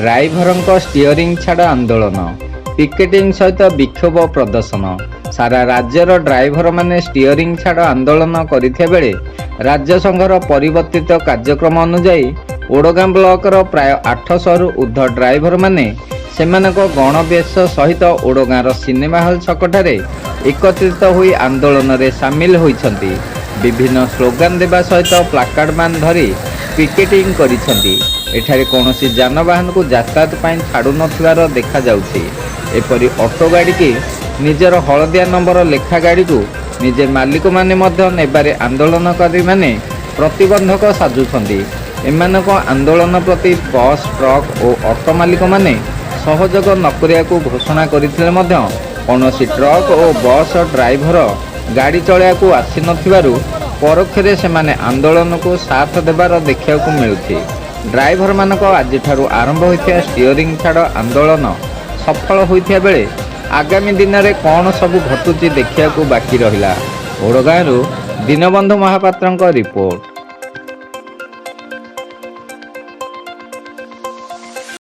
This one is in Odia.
ଡ୍ରାଇଭରଙ୍କ ଷ୍ଟିଅରିଂ ଛାଡ଼ ଆନ୍ଦୋଳନ, ପିକେଟିଂ ସହିତ ବିକ୍ଷୋଭ ପ୍ରଦର୍ଶନ। ସାରା ରାଜ୍ୟର ଡ୍ରାଇଭରମାନେ ଷ୍ଟିଅରିଂ ଛାଡ଼ ଆନ୍ଦୋଳନ କରିଥିବା ବେଳେ ରାଜ୍ୟ ସଂଘର ପରିବର୍ତ୍ତିତ କାର୍ଯ୍ୟକ୍ରମ ଅନୁଯାୟୀ ଓଡ଼ଗାଁ ବ୍ଲକର ପ୍ରାୟ 800ରୁ ଉର୍ଦ୍ଧ୍ୱ ଡ୍ରାଇଭରମାନେ ସେମାନଙ୍କ ଗଣବେଶ ସହିତ ଓଡ଼ଗାଁର ସିନେମା ହଲ୍ ଛକଠାରେ ଏକତ୍ରିତ ହୋଇ ଆନ୍ଦୋଳନରେ ସାମିଲ ହୋଇଛନ୍ତି। ବିଭିନ୍ନ ସ୍ଲୋଗାନ ଦେବା ସହିତ ପ୍ଲାକାର୍ଡମାନ ଧରି ପିକେଟିଂ କରିଛନ୍ତି। ଏଠାରେ କୌଣସି ଯାନବାହନକୁ ଯାତାୟାତ ପାଇଁ ଛାଡ଼ୁନଥିବାର ଦେଖାଯାଉଛି। ଏପରି ଅଟୋ ଗାଡ଼ିକି ନିଜର ହଳଦିଆ ନମ୍ବର ଲେଖା ଗାଡ଼ିକୁ ନିଜେ ମାଲିକମାନେ ମଧ୍ୟ ନେବାରେ ଆନ୍ଦୋଳନକାରୀମାନେ ପ୍ରତିବନ୍ଧକ ସାଜୁଛନ୍ତି। ଏମାନଙ୍କ ଆନ୍ଦୋଳନ ପ୍ରତି ବସ୍, ଟ୍ରକ୍ ଓ ଅଟୋ ମାଲିକମାନେ ସହଯୋଗ ନ କରିବାକୁ ଘୋଷଣା କରିଥିଲେ ମଧ୍ୟ କୌଣସି ଟ୍ରକ୍ ଓ ବସ୍ ଡ୍ରାଇଭର ଗାଡ଼ି ଚଳାଇବାକୁ ଆସିନଥିବାରୁ ପରୋକ୍ଷରେ ସେମାନେ ଆନ୍ଦୋଳନକୁ ସାଥ ଦେବାର ଦେଖିବାକୁ ମିଳୁଛି। ଡ୍ରାଇଭରମାନଙ୍କ ଆଜିଠାରୁ ଆରମ୍ଭ ହୋଇଥିବା ଷ୍ଟିଅରିଂ ଛାଡ଼ ଆନ୍ଦୋଳନ ସଫଳ ହୋଇଥିବା ବେଳେ ଆଗାମୀ ଦିନରେ କ'ଣ ସବୁ ଘଟୁଛି ଦେଖିବାକୁ ବାକି ରହିଲା। ଓଡ଼ଗାଁରୁ ଦୀନବନ୍ଧୁ ମହାପାତ୍ରଙ୍କ ରିପୋର୍ଟ।